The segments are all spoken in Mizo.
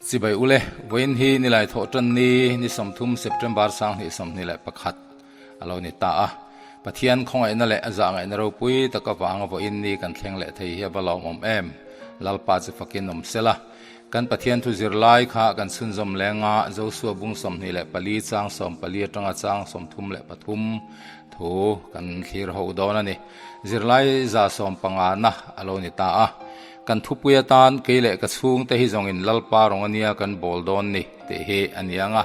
Chibai ule, vawiin hi nilai thawh tan ni, ni 30 September 2021 a lo ni ta a. Pathian khawngaihna leh a zahngaihna ropui tak avanga vawiin ni kan thleng leh thei hi a va lawmawm em? Lalpa chu fakin awm sela. Kan Pathian thu zirlai kha kan chhunzawm leng a, Josua bung 24 chang 14 atanga chang 33 thu kan thlir ho dawn a ni. Zirlai 150 na a lo ni ta a. Kan thupui atan kei leh ka chhungte hi zawngin Lalpa rawng a nia kan bawl dawn ni tih hi a ni ang a.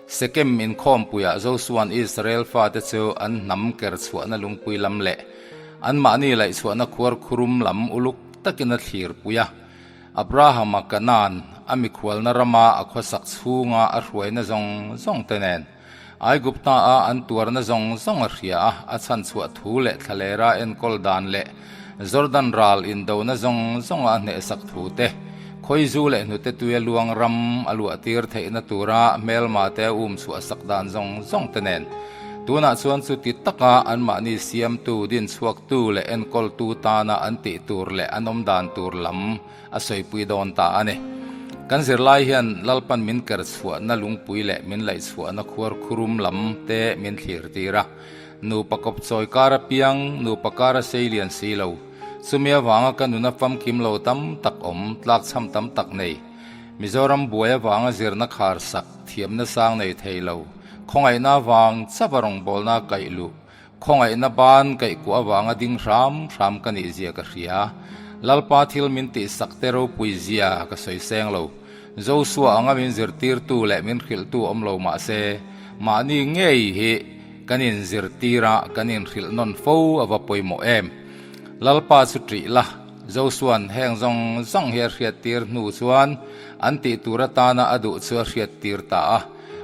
Sekem inkhawmpuiah Josua'n Israel fate chu an hnam ker chhuahna lungpui lam leh anmahni laihchhuahna khuar khurum lam uluk takin a thlirpui a. Abrahama Kanaan a mikhualna rama a khawsak chhunga a hruaina zawng zawng te nen Aigupta-a an tuarna zawng zawng a hria a, a chhanchhuah thu leh thlalera enkawl dan leh Jordan ral indona zawng zawnga a hnehsak thu te, khawizu leh hnute tuia luang ram a luahtir theihna tura hmelma te a um chhuahsak dan zawng zawng te nen. Tunah chuan chuti taka anmahni siamtu, dinchhuaktu leh enkawltu tana an tih tur leh an awm dan tur lam a sawipui dawn ta a ni. Kan zirlai hian Lalpan min ker chhuahna lungpui leh min laih chhuahna khuar khurum lam te min thlir tir a. Nupa kawp chawi kar apiang, nupa kar a sei lian si lo. Chumi avanga ka nuna famkim lo tam tak awm, tlakchham tam tak nei. Mizoram buai avanga zirna khar sak, thiamna sang nei thei lo. Khawngaihna avang chauh a rawngbawlna kaih luh. Khawngaihna ban kaihkuah avanga ding hram hram ka nih zia ka hria. Lalpa thil min tihsak te ropui zia ka sawi seng lo. Joshua anga min zirtirtu leh min hrilhtu awm lo mah se, mahni ngei hi kan inzirtir a, kan inhrilh nawn fo a va pawimawh em. Lalpa chu ṭih la, Josua'n heng zawng zawng hi a hriattir hnu chuan an tih tur atana a duh chu a hriattir ta a.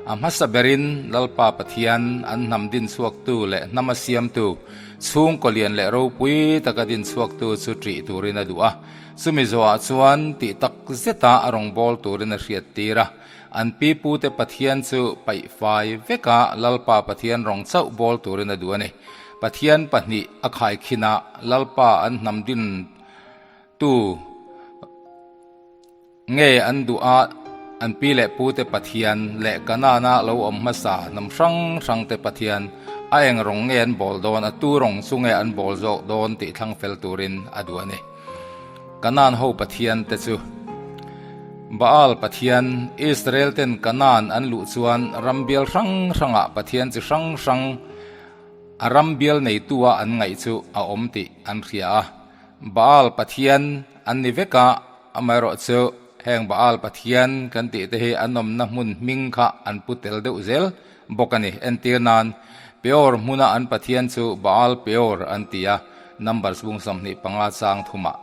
A hmasa berin Lalpa Pathian, an hnam dinchhuaktu leh hnama siamtu, chhungkaw lian leh ropui taka dinchhuaktu chu ṭih turin a duh a. Chumi zawhah chuan tih tak zeta a rawngbâwl turin a hriattir a. An pipute Pathian chu paihfai veka Lalpa Pathian rawng chauh bâwl turin a duh a ni. Pathian pahnih a khaikhin a, Lalpa an hnam dintu Nge an duh a, an pi leh pute Pathian leh Kanaan-a lo awm hmasa hnam hrang hrangte Pathian a eng rawng nge an bawl dawn, a tu rawng chu nge an bawl zawk dawn tih thlang fel turin a duh a ni. Kanaan ho Pathian te chu Baal Pathian, Israel ten Kanaan an luh chuan ram bial hrang hrangah Pathian chi hrang hrang a ram bial neitu a an ngaih chu a awm tih an hria a. Baal Pathian an ni vek a, Amaherawhchu, heng Baal Pathian kan tih te hi an awmna hmun hming kha an pu tel deuh zel bawk a ni. Entir nan, Peor hmuna an Pathian chu Baal Peor an ti a, Numbers bung 25 chang thumah.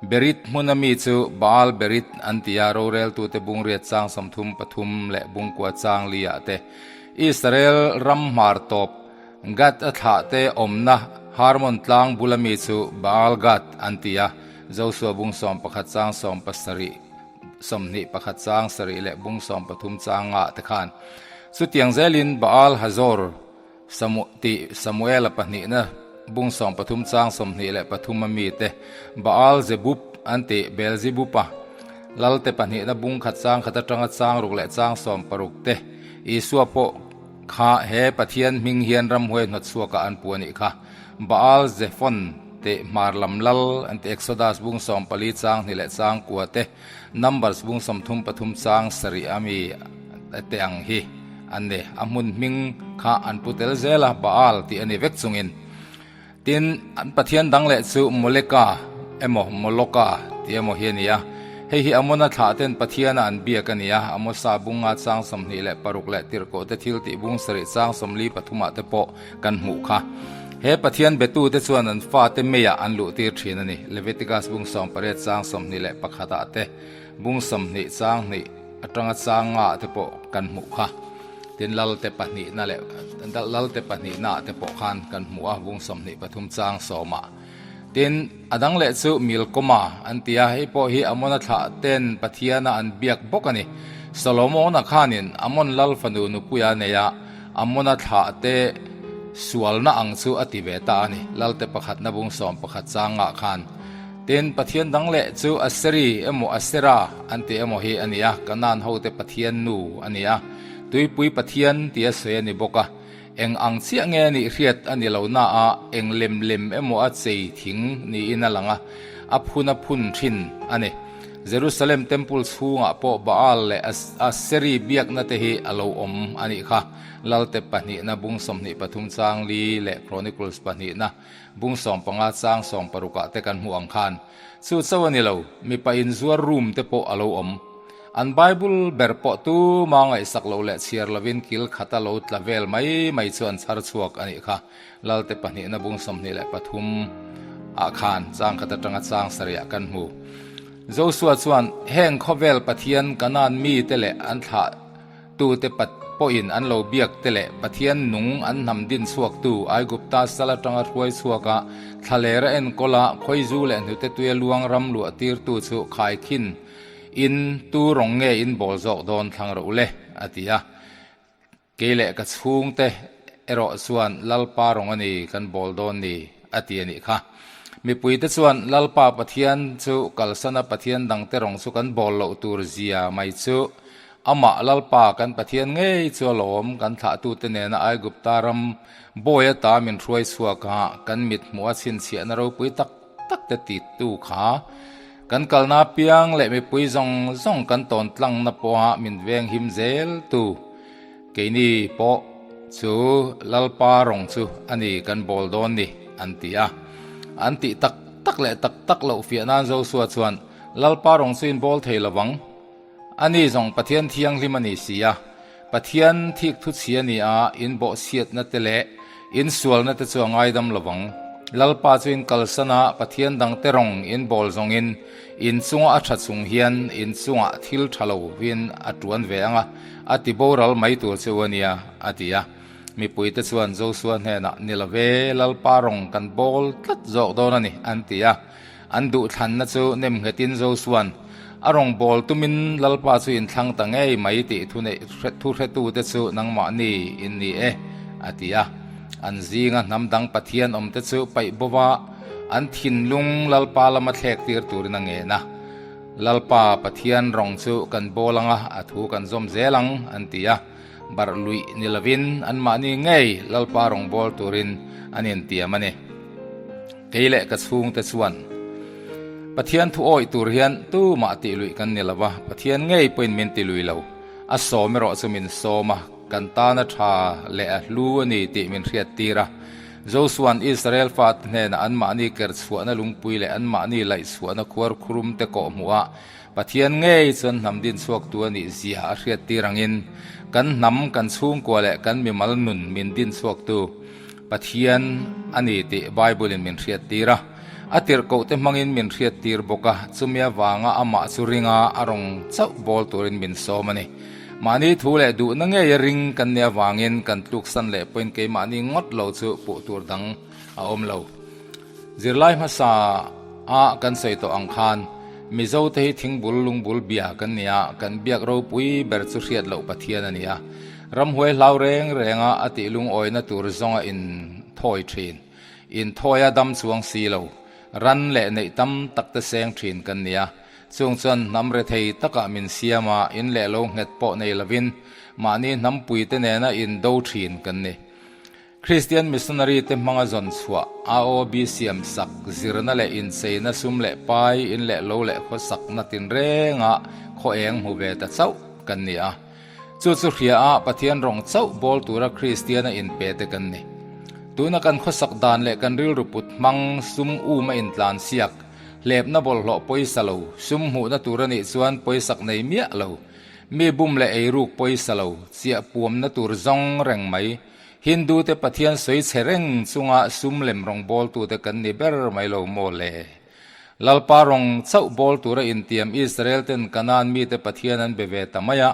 Berit hmuna mi chu Baal Berit an ti a, roreltute bung riat chang 33 leh bung kua chang liah te. Israel ram hmar tawp Gad a thlah te awmna Harmon tlang bula mi chu Baal Gad an ti a, Josua bung 11 chang 17, 21 chang sarih leh bung 13 chang nga te khan. Chutiang zelin Baal Hazor Samu tih Samuela pahnihna bung 13 chang 23 a mi te, Baal Zebub an tih Beelzebuba lalte pahnihna bung khat chang khat atanga chang ruk leh chang 16 te, Isua pawh Kha he Pathian hming hian ramhuai hnawt chhuakah an pu a nih kha. Baal Zephon tih hmar lam lal an ti Exodus bung 14 chang hnih leh chang kua te, Numbers bung 33 chang sarih a mi te ang hi an ni. A hmun hming kha an pu tel zel a, Baal tih a ni vek chungin. Tin, an pathian dang leh chu Moleka emaw Moloka tih emaw hi a ni a. Hei hi Amona thlah ten Pathiana an biak a ni a, Amosa bunga chang 26 leh Tirhkoh te thil tih bung sarih chang 43 ah te pawh kan hmuh kha. He Pathian betute chuan an fate meiah an luhtir thin a ni. Leviticus bung 18 chang 21 ah te, bung 20 chang hnih atanga chang nga ah te pawh kan hmuh kha. Tin, Lalte pahnihna leh Lalte pahnihna ah te pawh khan kan hmuh a, bung 23 chang sawmah. Tin, a dang leh chu Milkoma an ti a, hei pawh hi Amona thlah ten Pathiana an biak bawk a ni. Solomona khanin Amon lal fanu nupuia nei a, Amona thlah te sualna ang chu a ti ve ta a ni, Lalte pakhatna bung 11 changah khan. Tin, Pathian dang leh chu Aseri emaw Asera an tih emaw hi a ni a, Kanaan hote pathian nu a ni a, tuipui pathian tia sawi a ni bawk a. Eng ang chiah nge a nih hriat a ni lo na a, eng lem lem emaw a chei thing niin a lang a, a phun a phun thin a ni. Jerusalem Temple chhungah pawh Baal leh Aseri biakna te hi a lo awm a nih kha. Lalte pahnihna bung 23 chang li leh Chronicles pahnihna bung 15 chang sawmparukah te kan hmuh ang khan. Chu chauh a ni lo, mipa inzuar room te pawh a lo awm. An Bible ber pawh tuma ngaihsak loh leh chhiar lovin kil khata lo tla vel mai mai chu an chhar chhuak a nih kha. Lalte pahnihna bung 23 ah khan chang khat atanga chang sarih ah kan hmu. Josua chuan heng khawvel Pathian Kanaan mite leh an thlah Tute pat pawhin an lo biak te leh Pathian nung an hnam din chhuaktu Aigupta sal atanga hruai chhuaka thlaler a enkawl a, khawizu leh hnute tuia luang ram luah tirtu chu khaikhin in tu rawng nge in bawl zawk dawn thlang rawh u le, a ti a. Kei leh ka chhungte erawh chuan Lalpa rawng a ni kan bawl dawn ni, a ti a nih kha. Mipuite chuan Lalpa Pathian chu kalsana Pathian dangte rawng chu kan bawl loh tur zia mai chu Amah Lalpa kan Pathian ngei chu a lawm, kan thlahtute nena Aigupta ram bawi ata min hruai chhuak a, kan mit hmuh a chhinchhiahna ropui tak tak te tittu kha. Kan kalna apiang leh mipui zawng zawng kan tawn tlangna pawha min veng him zel tu keini pawh chu Lalpa rawng chu a ni kan bawl dawn ni, an ti a. An tih tak tak leh tak tak loh fiah nan Josua chuan Lalpa rawng chu in bawl thei lovang. A ni zawng Pathian thianghlim a ni si a, Pathian thik thu chhi a ni a, in bawhchhiatna te leh in sualna te chu a ngaidam lo vang. Lalpa chu in kalsan a, Pathian dangte rawng in bawl zawngin in chunga a tha chung hian in chungah thil tha lo vin a tuan ve ang a, a ti boral mai tur che u a nia, a ti a. Mipuite chuan Josua hnenah, Ni lo ve, Lalpa rawng kan bawl tlat zawk dawn a ni, an ti a. An duhthlanna chu nemnghetin Josua'n a rawngbâwl tumin Lalpa chu inthlang ta ngei mai tih thuhretute chu nangmahni in ni e, a ti a. An zinga hnam dang Pathian awmte chu paih bova an thinlung Lalpa lama thlek tir turin a ngen a. Lalpa Pathian rawng chu kan bawl ang a, a thu kan zawm zel ang, an ti a. Barh luih ni lovin anmahni ngei Lalpa rawngbâwl turin an intiam a ni. Kei leh ka chhungte chuan Pathian thu awih tur hian tumah tih luih kan ni lo va, Pathian ngei pawhin min ti lui lo. A sawm erawh chu min sawm a, kan tana tha leh a hlu a ni tih min hriattir a. Josua'n Israel fate hnenah anmahni ker chhuahna lungpui leh anmahni laih chhuahna khuar khurum te kawh hmuh a, Pathian ngei chuan hnam din chhuaktu a nih zia a hriattir angin kan hnam, kan chhungkua leh kan mimal nun min din chhuaktu Pathian a ni tih Bible-in min hriattir a, a tirhkohte hmangin min hriattir bawk a, chumi avanga amah chu ringa a rawng chauh bawl turin min sawm a ni. Mahni thu leh duhna ngeia ring kan nih avangin kan tluksan leh pawhin keimahni ngawt lo chu puh tur dang a awm lo. Zirlai hmasa a kan sawi tawh ang khan Mizote hi thingbul lungbul bia kan ni a, kan biak ropui ber chu hriat loh Pathian a ni a. Ramhuai hlau reng renga a tih lungawina tur zawnga inthawi thin, inthawi a dam chuang si lo, ran leh neih tam tak te seng thin kan ni a. Chung chuan hnam rethei takah min siam a, in leh lo nghet pawh nei lovin mahni hnampuite nena indo thin kan ni. Kristian missionary te hmanga zawn chhuah, AOB siam sak, zirna leh incheina sum leh pai, in leh lo leh khawsakna tinrenga khaw eng hmu ve ta chauh kan ni a. Chu chu hria a Pathian rawng chauh bawl tura Kristiana inpe te kan ni. Tuna kan khawsak dan leh kan rilru put hmang sum um a intlan siak, hlepna bawlhhlawh pawisa lo, sum hmuhna tur a nih chuan pawisak nei miah lo, mi bum leh eiruk pawisa lo, chiah puamna tur zawng reng mai, Hindu te Pathian sawi chhe reng chunga sum lem rawngbawltute kan ni ber mai lo maw le? Lalpa rawng chauh bawl tura intiam Israel ten Kanaan mite Pathian an be ve ta mai a.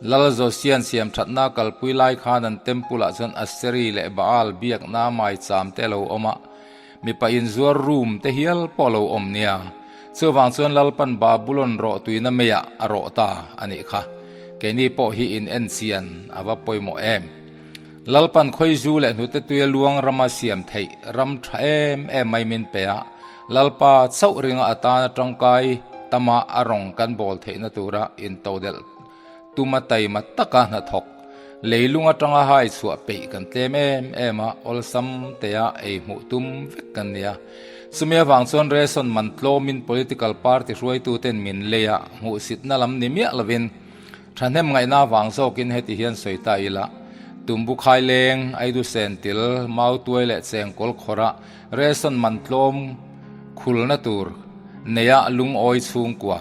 Lal Josian siam thatna kalpui lai khan an temple ah chuan Aseri leh Baal biakna maicham te a lo awm a, mipa inzuar room te hial pawh a lo awm nia. Chuvang chuan Lalpan Babulon rawh tuina meiah a rawh ta a nih kha. Keini pawh hi in en chian a va pawimawh em. Lalpan khawizu leh hnute tuia luang rama siam theih ram tha em em mai min pe a. Lalpa chauh ringa atana tangkai tama a rawng kan bawl theihna tura intodelh tuma taima taka hnathawk leilung atanga hai chhuah peih kan tlem em em a, awlsam tea ei hmuh tum vek kan ni a. Chumi avang chuan ration man tlawmin political party hruaituten min lei a, hmuhsitna lam ni miah lovin Thahnem ngaihna avang zawkin heti hian sawi ta ila, Tumbu Khaileng, Aidu Sentil, Mautuai leh Chengkawl khawrah ration man tlawm khulna tur neia lungawi chhungkua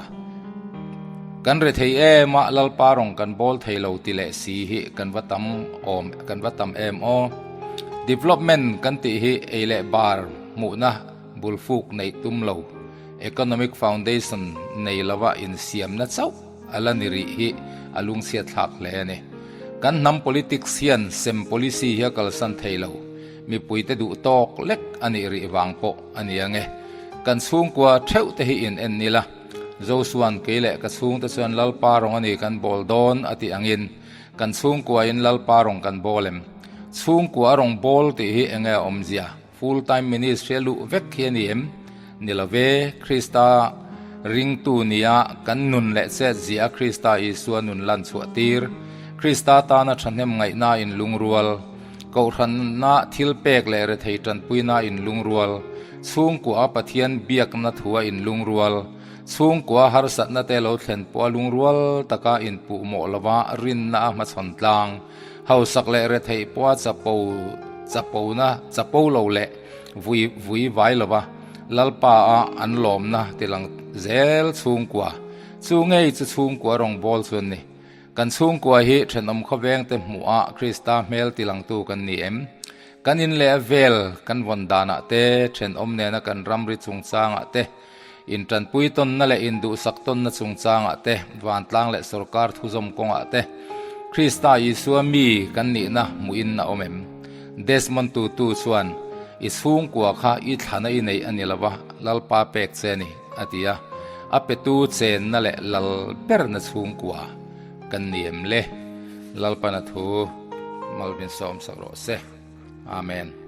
kan re thei em a, Lalpa rawng kan bawl thei lo ti leh si hi kan va tam awm kan va tam em aw. Development kan tih hi ei leh bar hmuhna bulfuk neih tum lo, economic foundation nei lova insiamna chauh. A la ni rih hi a lungchhiat thlak hle a ni. Kan hnam politics hian sem policy hi a kalsan thei lo. Mipuite duh tawk lek a nih rih vang pawh a ni ang e. Kan chhungkua theuh te hi in en ila. Josua'n kei leh ka chhungte chuan Lalpa rawng a ni kan bawl dawn a tih angin kan chhungkua in Lalpa rawng kan bawl em? Chhungkua a rawng bawl tih hi enge a awmzia? Full time ministry a luh vek hi a ni em? Ni lo ve, Krista ringtu nia kan nun leh chet zia Krista Isua nun lan chhuah tir, Krista tana thahnem ngaihna in lungrual, Kohhranna thil pek leh rethei tanpuina in lungrual, chhungkua Pathian biakna thua in lungrual, chhungkua harsatna te lo thlen pawha lungrual taka inpuhmawh lova rinna a hmachhawn tlang. Hausak leh retheih pawha chapo chapona chapo lo leh vui vui vai lova Lalpa a an lawmna tilang zel chhungkua chu ngei chu chhungkua rawngbâwl chu an ni. Kan chhungkua hi thenawm khawvengte hmuhah Krista hmel tilangtu kan ni em? Kan in leh a vel kan vawn danah te, thenawm nena kan ramri chungchangah te, Intanpui tawnna leh induhsak tawnna chungchangah te, vantlang leh sorkar thuzawm kawngah te, Krista Isua mi kan nihna hmuhin a awm em? Desmond Tutu chuan, I chhungkua kha i thlana i neih a ni lo va, Lalpa pek che a ni, a ti a. A petu chenna leh lal berna chhungkua kan ni em le? Lalpana thu malmin sawmsak rawh se. Amen.